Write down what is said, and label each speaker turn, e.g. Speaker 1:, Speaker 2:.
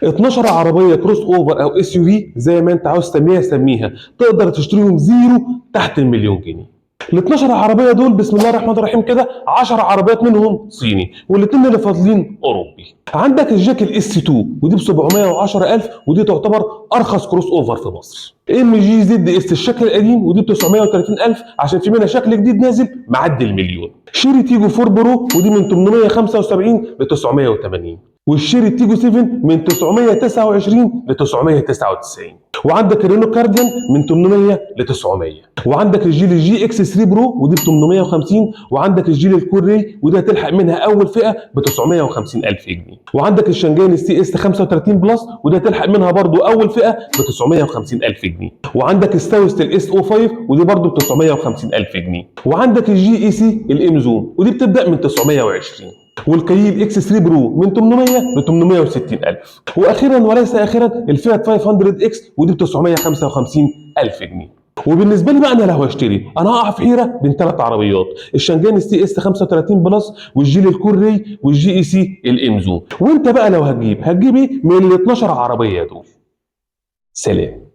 Speaker 1: 12 عربية crossover او SUV، زي ما انت عاوز تسميها سميها، تقدر تشتريهم zero تحت المليون جنيه. ال 12 عربية دول بسم الله الرحمن الرحيم كده 10 عربيات منهم صيني، والاثنين اللي فاضلين اوروبي. عندك الجاك ال S 2 ودي ب 710,000، ودي تعتبر ارخص crossover في مصر. MG ZS الشكل القديم ودي ب 930,000، عشان في منها شكل جديد نازل معدي المليون. شيري تيجو 4 Pro ودي من 875 ل 980، والشيري تيجو 7 من 929 ل 999، وعندك الرينو كارديان من 800 ل 900، وعندك الجيلي GX 3 Pro ودي ب 850، وعندك الجيلي الكوري ودي هتلحق منها اول فئة ب 950 الف جنيه، وعندك الشنجان ال CS 35 Plus ودي هتلحق منها برضو اول فئة ب 950 الف جنيه، وعندك الساوست ال S 05 ودي برضو ب 950 الف جنيه، وعندك ال GAC الامزون ودي بتبدا من 920، والكييل X 3 Pro من 800 ل 860 الف، واخيرا وليس اخرا الفئة 500 X ودي ب 955 الف جنيه. وبالنسبة لي بقى انا لو هشتري، انا هقع في حيره بين ثلاث عربيات: الشنجان ال CS 35 Plus، والجيلي الكوري، وال GAC الامزون. وانت بقى لو هتجيب، هتجيب ايه من ال 12 عربية دول؟ سلام.